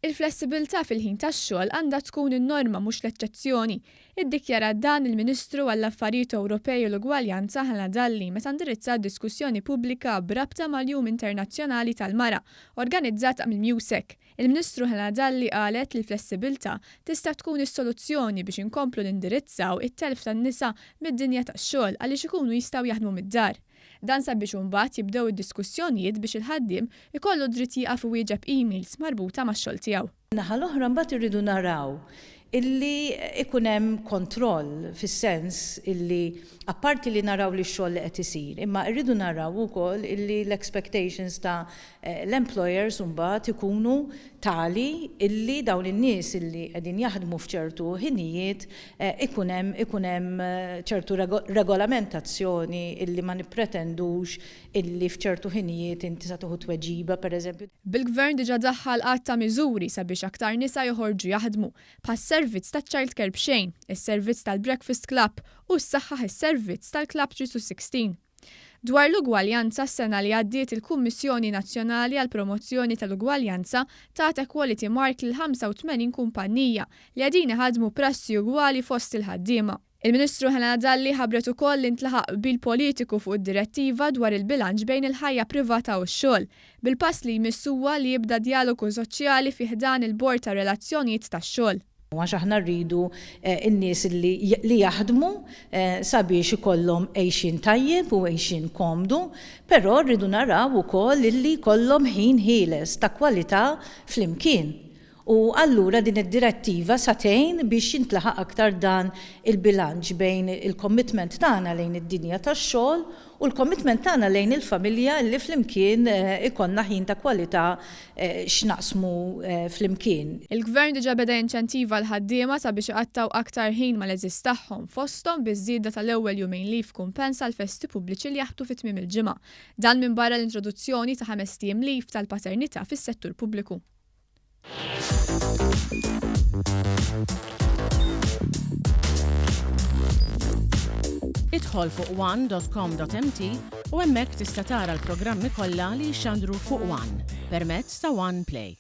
Il-flessibilità fil-ħin tax-xogħol għandha tkun in-norma mhux l-eċċezzjoni. Iddikjarat dan il-Ministru għall-Affarijiet Ewropej u l-Ugwaljanza Helena Dalli meta indirizzat diskussjoni pubblika b'rabta mal-Jum Internazzjonali tal-Mara, organizzata mill-MUSEC. Il-Ministru Helena Dalli qalet li l-flessibilità tista' tkun is-soluzzjoni biex inkomplu nindirizzaw it-telf tan-nisa mid-dinja tax-xogħol għaliex ikunu jistgħu jaħdmu mid-dar. Dan sabiex imbagħad jibdew id-diskussjonijiet biex il-ħaddiem ikollu d-dritt jieqaf iwieġeb emails marbuta max-xogħol tiegħu. Min-naħa l-oħra mbagħad irridu naraw illi ikun hemm kontroll fis-sens illi apparti li naraw li x-xogħol li qed isir, imma rridu naraw ukoll illi l-expectations ta' l-employers imbagħad ikunu tali illi dawn in-nies illi qegħdin jaħdmu f'ċertu ħinijiet ikun hemm ikun hemm ċertu regolamentazzjoni illi ma nippretendux illi f'ċertu ħinijiet inti sa tieħu tweġiba pereżempju. Bil-Gvern diġà daħħal għadd ta' miżuri sabiex aktar nisa joħorġu jaħdmu, bħas-servizz taċ-childcare b'xejn, is-servizz tal-breakfast club u ssaħħaħ is-servizz tal-Club 3 to 16. Dwar l-ugwaljanza, s-sena li għaddiet il-Kummissjoni Nazzjonali għall-Promozzjoni tal-Ugwaljanza tat Equality Mark lil 85 kumpanija li qegħdin iħaddmu prassi ugwali fost il-ħaddiema. Il-Ministru Helena Dalli ħabbret ukoll li ntlaħaq qbil politiku fuq id-direttiva dwar il-bilanċ bejn il-ħajja privata u x-xogħol. Bil-pass li jmiss huwa li jibda djalogu soċjali fi ħdan il-Bord ta' Relazzjonijiet tax-Xogħol. Għax aħna rridu n-nies li li jaħdmu sabiex ikollhom għejxien tajjeb u għejxien komdu, però rridu naraw ukoll illi jkollhom ħin ħieles ta' kwalità flimkien. U allura din id-direttiva sa tgħin biex jintlaħaq aktar dan il-bilanċ bejn il-commitment tagħna lejn id-dinja tax-xogħol u l-commitment tagħna lejn il-familja li flimkien ikollna ħin ta' kwalità x'naqsmu flimkien. Il-Gvern diġà beda jinċentiva l-ħaddiema sabiex iqattgħu aktar ħin mal-għeżież tagħhom, fosthom biż-żieda tal-ewwel jumejn leave kumpens għall-festi pubbliċi li jaħbtu fi tmiem il-ġimgħa. Dan minbarra l-introduzzjoni ta' ħamest ijiem leave tal-paternità fis-settur pubbliku. Idħol fuq one.com.mt u hemmhekk tista' tara l-programmi kollha li jixxandru fuq One permezz ta' One Play.